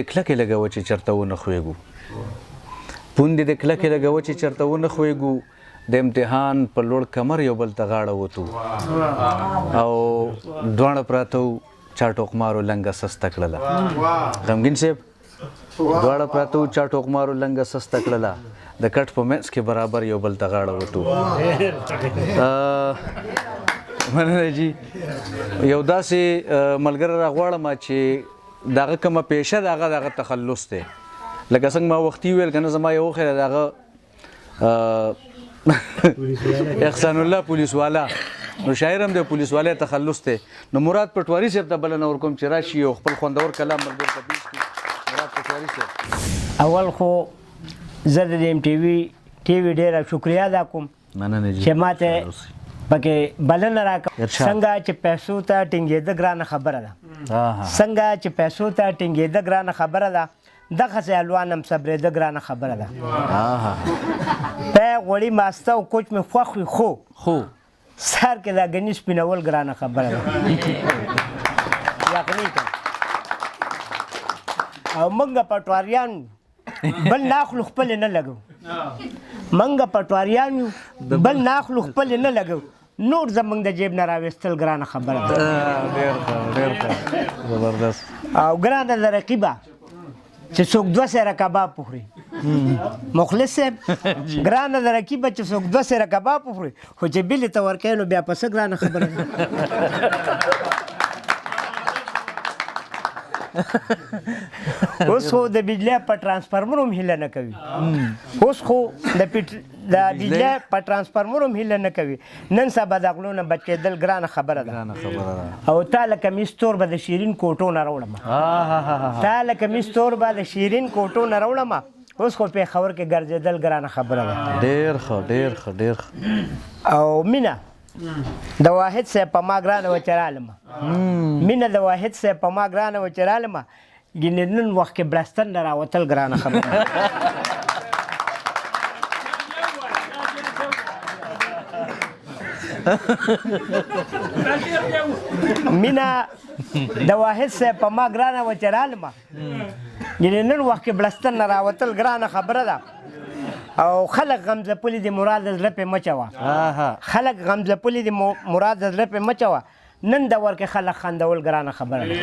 پوندې کلکې لګوه چې چېرته ونه ښویږو، پوندې دې کلکې لګوه چې چېرته ونه ښویږو، د امتحان په لوړ کمر یو بل ته غاړه وتو او دواړه پراته وو، چا ټوقمارو لنګه سسته کړله. غمګین صاحب دواړه پراته وو، چا ټوقمارو لنګه سسته کړله، د کټ په منځ کې برابر یو بل ته غاړه وتو. مننه جی. یو داسې ملګری راغواړم چې دغه کومه پیشه ده هغه دغه تخلص دی، لکه څنګه ما وختي ویل که نه، زما یو خیر دغه احسان الله پولیس والا، نو شاعر هم دی، پولیس والا تخلص دی. نو مراد پټواري صاحب ته بلنه ورکوم چې راشي او خپل خوندور کلام ملګرو ته پیش کړي. مراد پټواري صاحب. اول خو زه د ایم ټي وي ټي وي ډېره شکریه ادا کوم مننه جی چې ماته پکې بلنه راکړه. څنګه چې پیسو ته ټینګېده ګرانه خبره ده، څنګه چې پیسو ته ټینګېده ګرانه خبره ده، دغسې الوان هم صبرېده ګرانه خبره ده. پی غوړي ماسته او کوچ مې خوښ وي، خو سر کې دا ګني سپینول ګرانه خبره ده. یقیني که او موږ پټواریان بل نه اخلو خپلې نه لګو، موږ پټواریان یو بل نه اخلو خپلې نه لګو، نور زمونږ د جیب نه راویستل ګرانه خبره ده. ډېر ښه، ډېر ښه، زبردست. او ګرانه ده رقیبه چې څوک دوه سره کباب وخوري، مخلص صاحب ګرانه ده رقیبه چې څوک دوه سره کباب وخوري، خو چې بلې ته ورکوې نو بیا په څه ګرانه خبره ده. اوس خو د بجلی په ترانسفارمر هم هیله نه کوي، اوس خو د بجلی په ترانسفارمر هم هیله نه کوي. نن سبا د غلو نه بچ کېدل ګرانه خبره ده. او تا لکه مې ستور به د شیرین کوټو نه راوړم، تا لکه مې ستور به د شیرین کوټو نه راوړم، اوس خو پېښور کې ګرځېدل ګرانه خبره ده. ډېر ښه، ډېر ښه، ډېر ښه. او مینه د واحد صاحب په ما ګرانه وه چې رالم، مینه د واحد صاحب په ما ګرانه وه چې رالم، ګینې نن وخت کې بړستن نه راوتل ګرانه خبره. مینه د واحد صاحب په ما ګرانه وه چې رالم، ګینې نن وخت کې بړستن نه راوتل ګرانه خبره ده. او خلک غم ځپلي دي مراد د زړه پې مه چوه، خلک غم ځپلي دي مراد د زړه پې مه چوه، نن د ورکې خلک خندول ګرانه خبره ده.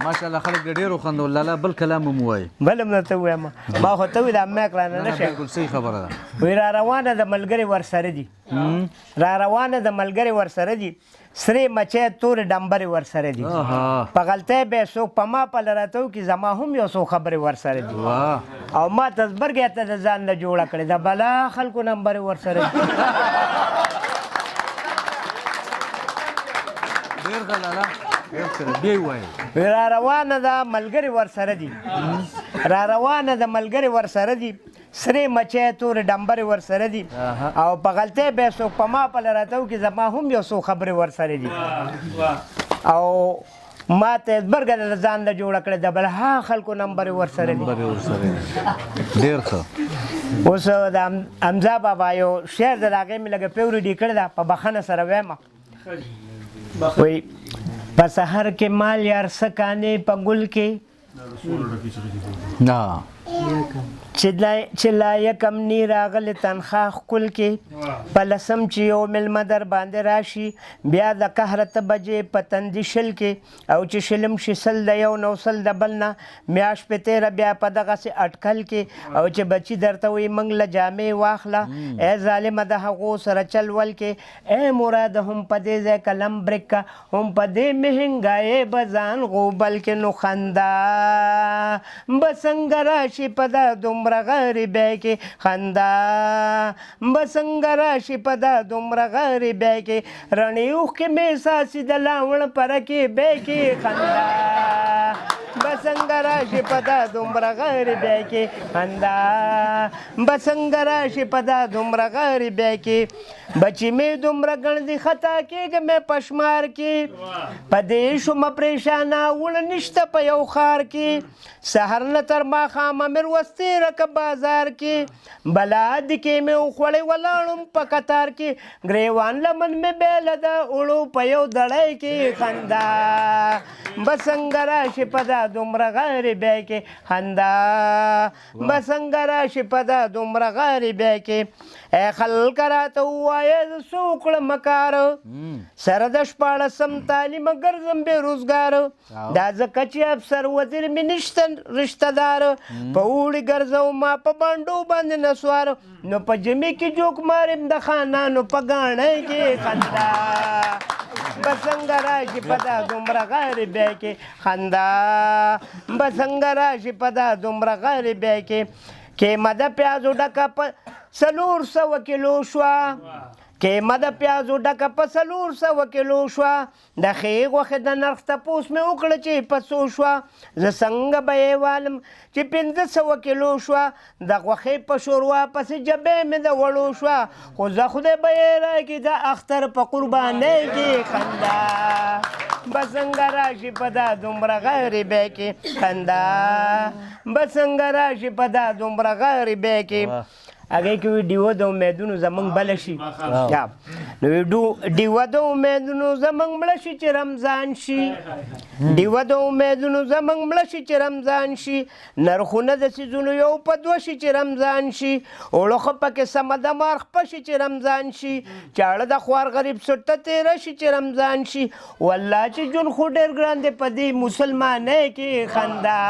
ماشاءالله خلک دې ډېر وخندول. لالا بل کلام هم ووایي. بل هم درته ووایم، ما خو ته وویل دا میک رانه نه شي. بالکل صحیح خبره ده. وایي را روانه د ملګري ورسره دي، را روانه د ملګري ورسره دي، سرې مچۍ تورې ډمبرې ورسره دي، په غلطۍ به یې څوک په ما پله راته وکړي، زما هم یو څو خبرې ورسره دي، او ما ته زبرګی ته د ځان نه جوړه کړې، د بلا خلکو نمبرې ورسره دي. ډېر ښه لالا، ډېر ښه، بیا یې ووایه. را روانه ده ملګرې ورسره دي، را روانه ده ملګرې ورسره دي، سرې مچۍ تورې ډمبرې ورسره دي، او په غلطۍ به یې څوک په ما پله راته وکړي، زما هم یو څو خبرې ورسره دي، او ما ته یې زبرګه د ځان نه جوړه کړې، د بلها خلکو نمبرې ورسره دي. نمبرې ورسره دي. ډېر ښه. اوس د حمزه بابا یو شعر دی، د هغې مې لږه پیورډي کړې ده، په بخښنه سره وایم. وایي په سحر کې مال یار څه کانې په ګل کې، چې لا یکم نی راغلې تنخوا ښکل کې، په لسم چې یو مېلمه در باندې راشي، بیا د قهره ته بجې په تندي شل کې، او چې شلم شي سل د یو نو سل د بل نه، میاشت پې تېره بیا په دغسې اټکل کې، او چې بچي درته وایي موږ له جامې واخله، ای ظالمه د هغو سره چل ول کې، ای مراد هم په دې ځای قلم برېک که، هم په دې مهنګایۍ به ځان غوبل کې، نو خندا به څنګه راشي په دا دومره غریبۍ کې، خندا به څنګه راشي په دا دومره غریبۍ کې، رڼې اوښکې مې څاڅي د لاوڼ په رکې بې کې، خندا به به څنګه راشي په دا دومره غریبۍ کې، خندا به څنګه راشي په دا دومره غریبۍ کې. بچي مې دومره ګڼ دي خطا کېږم مې په شمار کې، په دې شومه پرېشانه وړ نشته په یو ښار کې. سهار نه تر ماښامه مې لوستې رکه بازار کې، بلا دکې مې وخوړې ولاړم په کتار کې. ګریوان لمن مې بېله ده اوړو په یو دړی کې، خندا به څنګه راشي په دا دومره غریبۍ کې، خندا به څنګه راشي په دا دومره غریبۍ کې. ای خلک راته ووایه زه څه وکړم کار، سره د 16 تعلیمه ګرځم بې روزګار. دا ځکه چې افسر وزیر مې نشته رشته دار، په اوړي ګرځوم ما په بانډو باندې نسوار. نو په ژمي کې جوک مارم د خانانو په ګاڼۍ کې، خندا به څنګه راشي په دا دومره غریبۍ کې، خندا به څنګه راشي په دا دومره غریبۍ کې. کیمه د پیازو ډکه په 400 کیلو شوه، کیمه د پیازو ډکه په 400 کیلو شوه. د ښې غوښې د نرخ تپوس مې وکړه چې په څو شوه، زه څنګه به یې والم چې 500 کیلو شوه. د غوښې په شوروا پسې جبې مې د وړو شوه، خو زه خدای به یې راکړي د اختر په قربانۍ کې، خندا به څنګه راشي په دا دومره غریبۍ کې، خندا به څنګه راشي په دا دومره غریبۍ کې. هغې کې وي ډیوه د امیدونو زمونږ بله شي، نو ډیوه د امیدونو زمونږ مړه شي چې رمضان شي، ډیوه د امیدونو زمونږ مړه شي چې رمضان شي. نرخونه د څیزونو یو په دوه شي چې رمضان شي، اوړه خو پکې سمه د مار خپه شي چې رمضان شي، چاړه د خوار غریب سټه تېره شي چې رمضان شي. والله چې ژوند خو ډېر ګران دی په دې مسلمانۍ کې، خندا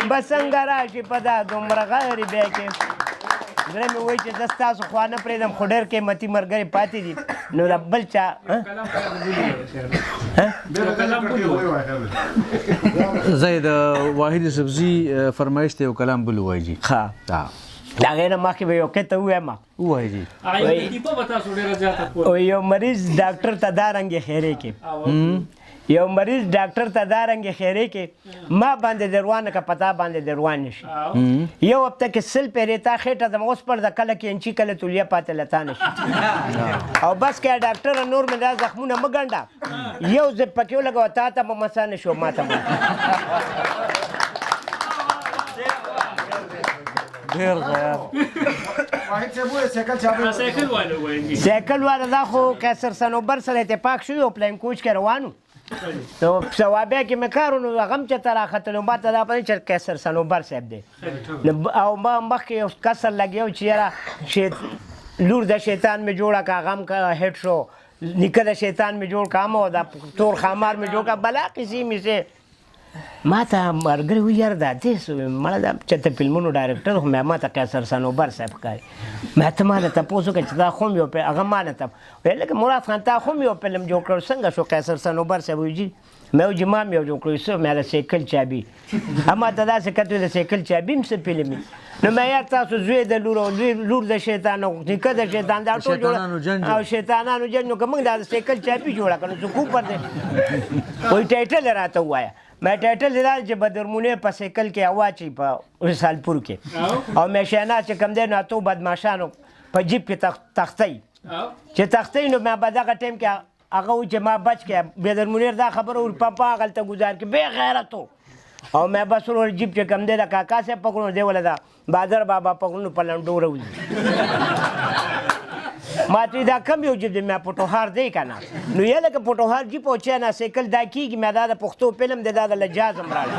به څنګه راشي په دا دومره غریبۍ کې. زړه مې وایي چې زه ستاسو خوا نه پرېږدم، خو ډېر قیمتي ملګري پاتې دي، نو د بل چا زه د واحد سبزي فرمایش ته یو کلام بل ووایي جي. ښه، د هغې نه مخکې به یو قطعه ووایم. ووایي جي. یو مریض ډاکټر ته دا رنګې ښېرې کې، یو مریض ډاکټر ته دا رنګې ښېرې کې، ما باندې د روانه که په تا باندې د روان نه شي. یو هفته کې 100 پیرې تا خېټه زما وسپړده، کله کینچي کله تولیه پاتې له تا نه شي. او بس که ډاکټره نور مې دا زخمونه مه ګنډه، یو زپ پکې ولګوه، تا ته به مسا نه شي او ما ته به. ډېر غیاب. سایکل والا دا خو قیصر صنوبر سره اتفاق شوی او پلین کوچ کې روان وو، نو ثوابیا کې مې کار و، نو هغه هم چېرته راختلی و، ما ته دا پته چې قیصر صنوبر صاحب دی. او ما مخکې یو کسر لګیا و چې یاره لور د شیطان مې جوړه کړه، هغه هم هېټ شو، نیکه د شیطان مې جوړ کړه، هم او دا تور ښامار مې جوړ کړه، بلا قصې مې څه. ما ته ملګري وویل یاره دا دی څه مړه دا چېرته فلمونو ډایرکټر خو مې ما ته قیصر صنوبر صاحب ښکاري. مې ته ما نه تپوس وکړه چې دا خو هم یو هغه ما نه ویل لکه مراد خان تا خو هم یو فلم جوړ کړو، څنګه شو قیصر صنوبر صاحب؟ وایي جي. مې وویل جي ما هم یو جوړ کړو. څه؟ مې د سایکل چابي. ما ته داسې کتل د سایکل چابي هم څه فلم وي. نو مې یار تاسو زوی د لور او لور د شیطان او نیکه د شیطان دا ټول جوړ او شیطانانو جنګ، نو که موږ دا د سایکل چابي جوړه کړو څه کوپر دی؟ وایي ټایټل یې راته ووایه. مې ټایټل یې دا چې بدرمونې په سایکل کې هوا اچوي په رسالپور کې، او مې شینا چې کوم دی نو اتو بدماشانو په جیب کې تختۍ چې تختۍ، نو مې به دغه ټایم کې هغه و چې ما بچ کړه. بدرمونیر دا خبره ور پمپا هغلته ګوزار کړي بې غیرتو، او مې بس ورور جیب چې کوم دی د کاکا صاحب په غرونو دی وله دا بادر بابا په غرونو په لنډو راوځي. ما ته دا کم یو جیب دی، مې پټوهار دی که نه؟ نو یې لکه پټوهار جیب او چینا سایکل دا کېږي، مې دا د پښتو فلم دی، دا د لجاز هم راغلی.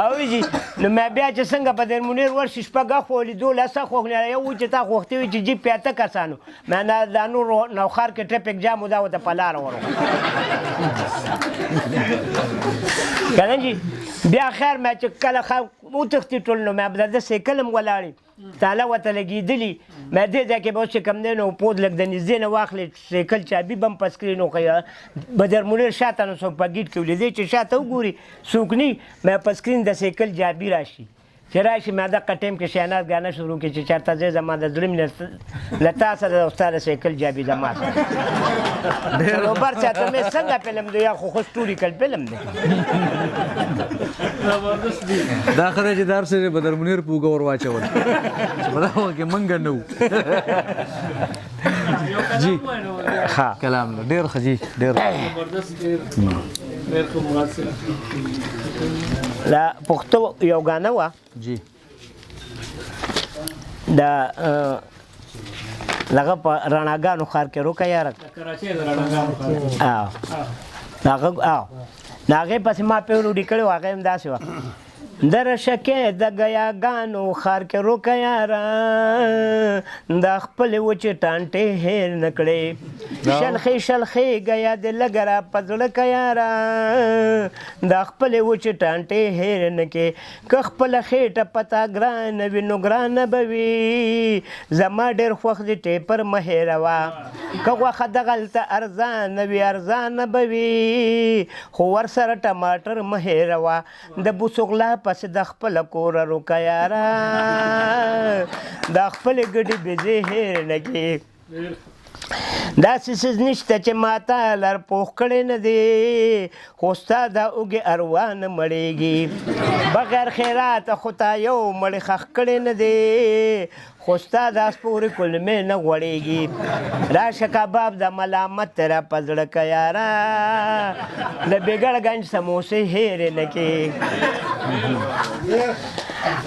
او جي نو مې بیا چې څنګه په درمونیر ورشي شپږ اخو لیدو لس اخو یو و چې تا غوښتي وي چې جیب پې اته کسانو، مې نه دا نور نوښار کې ټریفک جام و، دا ورته په لاره ورغلو که نه جي. بیا خیر مې چې کله وتښتي ټول، نو مې د ده سایکل هم ولاړې تاله ورته لګېدلي. مې دې ځای کې به اوس چې کوم دی نو پود لږ د نږدې نه واخلې، سایکل چابي به هم په سکرین وښیي. بدر منیر شاته نو څوک په ګیټ کې ولیدې چې شاته وګوري څوک نی، مې په سکرین د سایکل جابي راشي. چې راشي ما دقه ټایم کې شهناز ګانه شروع کړي چې چېرته ځې زما د زړه مې له تا سره او ستا د سایکل جابي زما سره. څلوبر چاته مې څنګه فلم دی، یا خو خو سټوریکل فلم دی. دا ښه دی چې دا هر څه بدر منیر په اوږه ور واچول چې په دا وخت کې مونږ نه وو. جی ښه کلام ډېر ښه جی، ډېر ډېر ښه مراد صاحب. دا پښتو یو ګانه وه جی، د دغه په رڼاګانو ښار کې روکه یاره، کراچۍ د رڼاګانو ښار. هغه د هغې پسې ما پیروډي کړې وه، هغه هم داسې وه: درشکې د ګیاګانو ښار کې روکه یاره، د خپلې وچې ټانټې هېر نه کړې، شلخې شلخې ګیا دې لږه را په زړه که یاره، د خپلې وچې ټانټې هېر نه کړې، که خپله خېټه پتا ګرانه وي نو ګرانه به وي، زما ډېر خوښ دي ټیپر مه هېروه، که غوښه دغلته ارزانه وي ارزانه به وي، خو ورسره ټماټر مه هېروه، د بوسوغلا پسې د خپله کوره روکه یاره، د خپلې ګډې بېزې هېر نه کړې. داسې څیز نشته چې ما تا لر پوخ کړی نه دی، خو ستا دا اوږې اروا نه مړېږي، بغیر خیراته خو تا یو مړی ښخ کړی نه دی، خو ستا دا سپورې کولمې نه غوړېږي، راشه کباب د ملامت را په زړه که یاره، د بېګړ ګنج سموسې هېرې نه کړې.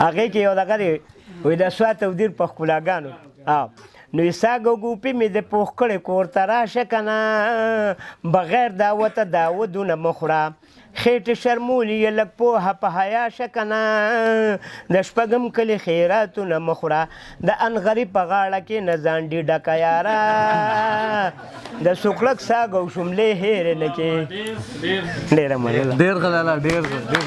هغې کې یو دغه دی، وایي د سوات او دیر په ښکلاګانو نو یې ساګ او ګوپي مې د پوخ کړی کور ته راشه که نه، بغیر دعوته داودونه مه خوره، خېټې شرمولي یې لږ پوهه په حیا شه که نه، د شپږم کلي خیراتونه مه خوره، د انغري په غاړه کې نه ځان ډیډه که یاره، د سوکړک ساګ او شملې هېرې نه کړې. ډېره مننه. ډېر ښه لالا، ډېر ښه، ډېر.